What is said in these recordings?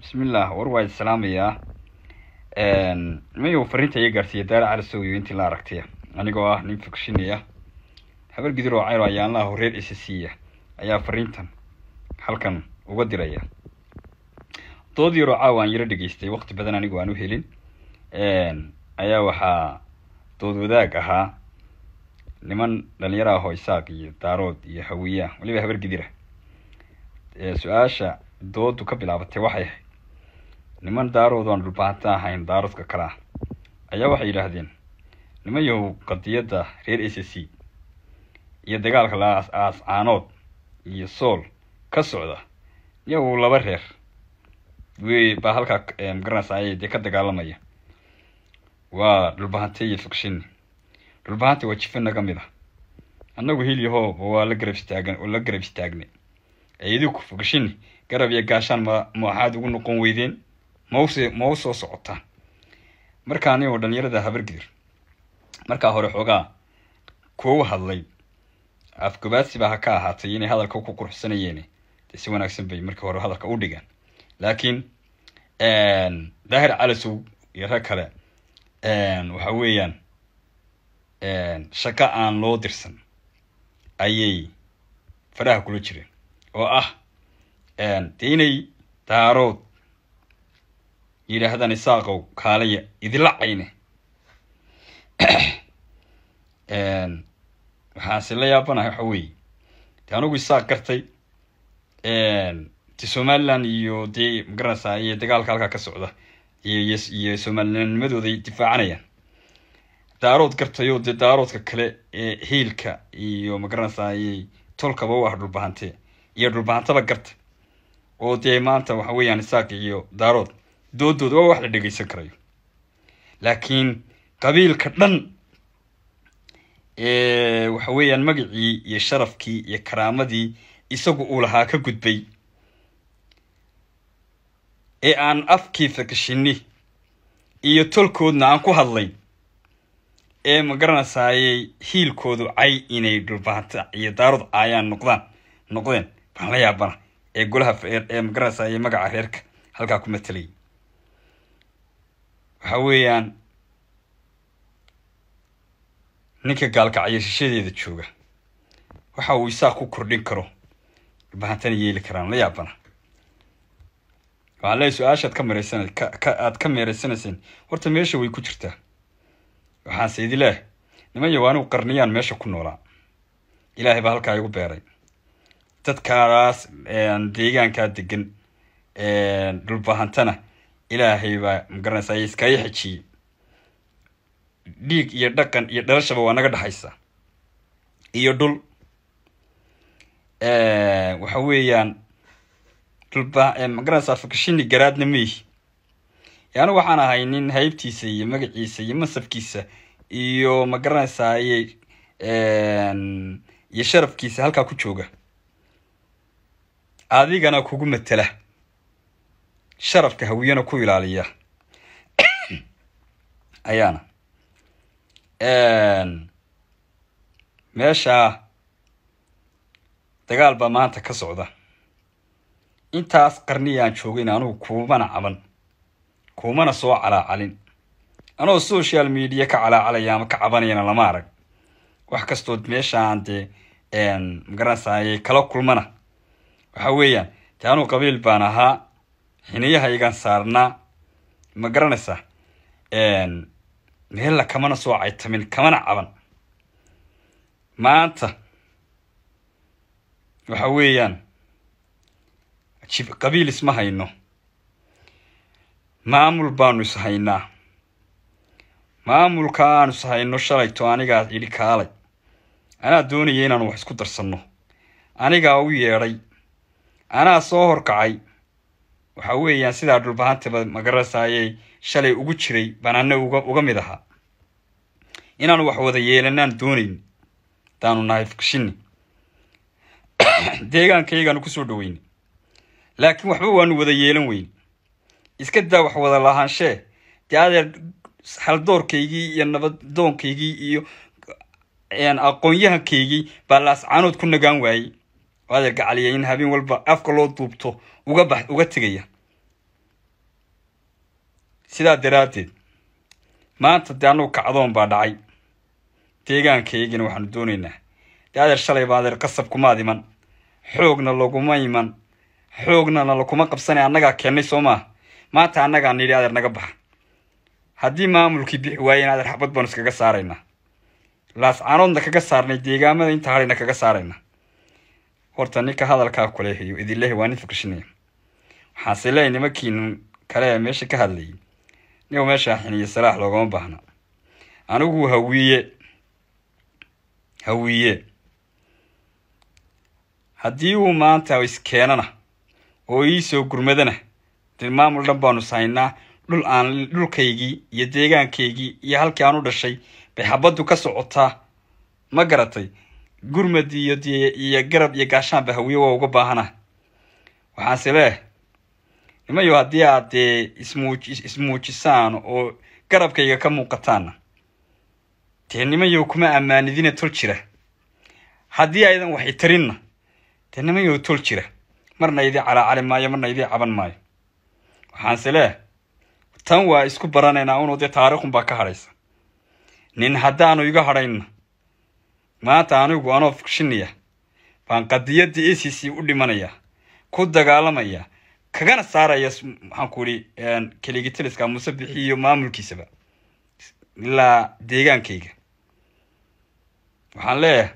Bismillaah, war waa islaamayaa. Mayow fariinta iga gaarsiiya Daara Cali Sow iyo intii la aragtay, anigoo ah nin fikshinaya, Habar Gidir oo Cayro ayaanlaha horeer isa siiya, ayaa fariintan halkan uga diraya. Dood yaroo caawa aan yaro dhegaystay, waqti badan anigu aan u helin, ayaa waxaa dood wadaag ahaa niman dhalinyaro ah oo Isaaq iyo Daarood iyo Hawiya, waliba Habar Gidira. Su-aasha doodu ka bilaabatay waxay ahayd niman Daarood oon Dhulbaanta ahayn, Daaroodka kale ah, ayaa waxay yidhaahdeen: "Niman yahow, qadiyadda reer SSC iyo dagaalka Laascaanood iyo Sool ka socda, iyagu laba reer wey baa halkaa, magaranaysa, ayay dee ka dagaalamaya, waa Dhulbahante iyo Fiqshini. Dhulbahante waa jifa naga mid ah, annagu hilyahooba waa la garab istaagan oo la garab istaagnay. Idinku Fiqshini garab iyo gaashaan ma waxaad ugu noqon weydeen? Mause ma u soo socotaan?" Marka anigoo dhalinyarada Habargidir markaa hore xoogaa kuwa hadlay, afgobaadsi baa ha ka ahaatay inay hadalka ku quruxsanayeen, dee si wanaagsan bay markii hore hadalka u dhigaan. Laakiin Daahir Calasow iyo rag kale waxa weeyaan shaqo aan loo dirsan ayay faraha kula jireen, oo ah dee inay Daarood yidhaahdaan: "Isaaqow, kaalaya, idila cayne." Waxaanse la yaabanahay waxa weeye, dee anugu Isaaq gartay, de Somaliland iyo dee magaranaysaa iyo dagaalka halkaa ka socda iyo Somalilandnimadooday difaacanayaan. Daarood gartayoo dee Daaroodka kale ee hiilka iyo magaranaysaa ayay tolkaba u ah Dhulbahante iyo Dhulbahantaba garta, oo dee maanta waxa weeyaan Isaaq iyo Daarood doodooda waa wax la dhegeysan karayo. Laakiin qabiilka dhan waxa weeyaan magacii iyo sharafkii iyo karaamadii isagu uu lahaa ka gudbay, ee aan afkii Fiqshini iyo tolkoodna aan ku hadlayn, ee ma garanaysayay hiilkoodu cay inay Dhulbahanta iyo Daarood caayaan noqdeen baan la yaabana, ee golaha ee ma garanaysayay magaca reerka halkaa ku matelay. Waxa weeyaan ninka Gaalkacyo shishadeeda jooga waxa uu Isaaq ku kordhin karo, Dhulbahantana yeeli karaan, la yaabana. Waxaan leeyahay, su-aashaad ka meereysan ka aad ka meereysanayseen horta meesha way ku jirtaa. Waxaanse idi leeyahay, niman yahow, anigu qarniyaan meesha ku noolaa, Ilaahay baa halkaa igu beeray. Dadkaas deegaankaa degan Dhulbahantana Ilaahay baa magaranaysaa iskaga xejiyey, dhiig iyo dhaqan iyo dhalashaba waa naga dhexaysa iyo dhul. Waxa weeyaan dhulba magaranaysaa Fiqshini garaadna meihi. Yaani waxaan ahay nin haybtiisa iyo magaciisa iyo mansabkiisa iyo magaranaysaa iyo sharafkiisa halkaa ku jooga, adigana kugu matela, sharafka Hawiyana ku ilaaliya ayaana. Meeshaa dagaal baa maanta ka socda. Intaas qarniyaan joogin anugu kuumana caban, kuumana soo calaacalin. Anoo social media ka calaacalaya ama ka cabanayana lama arag. Wax kastood meeshaan dee magaranaysaay kala kulmana, waxa weeyaan dee anugu qabiil baan ahaa, xiniyahaygaan saarnaa, ma garanaysaa, meella kamana soo caytamin, kamana caban. Maanta waxa weeyaan qabiil isma hayno, maamul baanu is haynaa. Maamulka aanu is hayno shalayto anigaa idhi kaalay, anaa doonaya inaanu wax isku darsanno, anigaa u yeedhay, anaa soo horkacay. Waxa weeyaan sidaa Dhulbahantaba magarasayay shalay ugu jiray baan ana uga mid ahaa. Inaanu wax wada yeelanaan doonayn hadaanu nahay Fiqshini, deegaankaygaanu kusoo dhaweyna, laakiin waxba waanu wada yeelan weyne. Iska daa wax wada lahaanshee, dee adeer haldoorkaygii iyo nabadoonkaygii iyo aqoon-yahankaygii baa Laascaanood ku nagaan waayey, oo adeer gacaliya in habeen walba afka loo duubto uga bax uga tegaya. Sidaa daraaddeed maanta dee annagu kacdoon baa dhacay, deegaankaygina waxaanu doonaynaa dee adeer shalay baa adeer qasab kumaad iman, xoogna laguma iman, xoognana lakuma qabsanay, annagaa keennay soo maaha. Maanta annagaa nidhi adeer naga baxa. Haddii maamulkii bixi waayeen adeer xabad baanu iskaga saaraynaa, Laascaanoodna kaga saarnay, deegaamada inta hadhayna kaga saaraynaa. Horta ninka hadalkaa kuleehiyo idinlehi waa nin fikrishinaya. Waxaanse leeyahay nimankiinu kale ee meesha ka hadlayay, nigo meeshaa xiniyo salaax loogama baahna. Anigu Hawiye haddii uu maanta iskeenana oo iisoo gurmadana, dee maamul dhan baanu sahaynaa. Dhul aan dhulkaygii iyo deegaankaygii iyo halkii aan u dhashay bay xabaddu ka socotaa, ma garatay? Gurmad iyo dee iyo garab iyo gaashaanba Hawiye waa uga baahana. Waxaanse leeyahay nimayo, haddii aad dee ismuujisaan oo garabkayga ka muuqataanna, dee nimayow kuma ammaanidina tol jira. Haddii aydan wax itarinna, dee nimayow tol jira, marna idii calaacali maayo, marna idii caban maayo. Waxaanse leeyahay tan waa isku baranaynaa unoo dee taariikhun baa ka hadhaysa. Nin haddaanu iga hadhaynna, maanta anigu anoo fikshinaya baan qadiyadda A C C u dhimanaya, ku dagaalamaya, kagana saaraya maxaan ku idhi keligitaliska Muuse Bixiyo maamulkiisaba ilaa deegaankayga. Waxaan leeyahay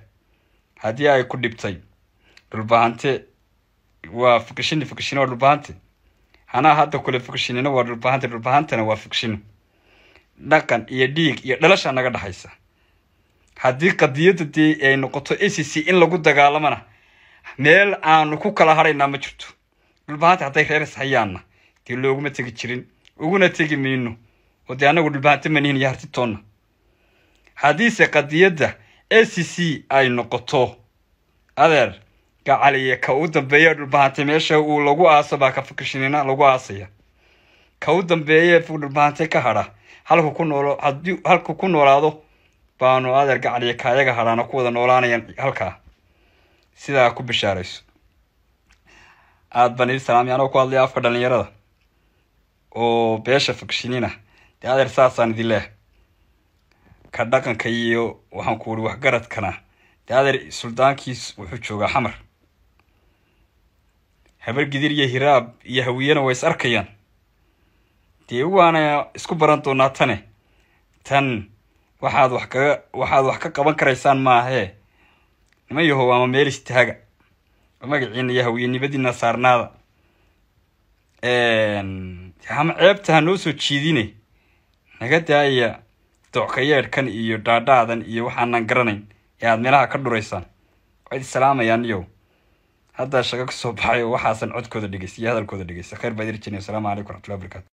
haddii ay ku dhibtay Dhulbahante waa fikshini, fikshini waa Dhulbahante, anaa hadda kule fikshinina waa Dhulbahante, Dhulbahantana waa fikshini. Dhaqan iyo dhiig iyo dhalasha naga dhexaysa. Haddii qadiyadda dee ay noqoto A C C in lagu dagaalamana, meel aanu ku kala hadhaynaa ma jirto. Dhulbahanta hadday reer ishayaanna, dee looguma tegi jirin, uguna tegi mayno, oo dee annagu Dhulbahante manihin iyo hartitoonna. Haddiise qadiyadda A C C ay noqoto, adeer gacaliye, ka u dambeeya Dhulbahante meesha uu lagu aaso baa ka fikrshinina lagu aasaya. Ka u dambeeye Dhulbahante ka hadha halku ku noolo, haddii halku ku noolaado baanu adeer gacaliye kaayaga hadhaana ku wada noolaanayaan halkaa. Sidaa ku bishaarayso. Aad baan idin salaamay anoo ku hadlaya afka dhalinyarada oo beesha fikshinina. Dee adeer saasaan idin leehay, ka dhaqanka iyo waxaan ku uri waxgaradkana. Dee adeer suldaankiis wuxuu joogaa Xamar, Habar Gidir iyo Hiraab iyo Hawiyena way is arkayaan, dee waana isku baran doonaa. Tane tan waxaad wax kaga waxaad wax ka qaban karaysaan maahee, niman yahow, ama meel istaaga magaciina iyo hawiyenimadiina saarnaada, ama ceebta ha noo soo jiidine, naga daaya docka yeedhkan iyo dhaadhaadan iyo waxaanan garanayn ee aad meelaha ka dhuraysaan. Waa idi salaamayaan niyow, haddaa shaqo kasoo baxay oo waxaasan codkooda dhegeysta iyo hadalkooda dhegeysta. Khayr baa idin rajinaya. Asalaamu calaykum waraxmatullahi wabarakatu.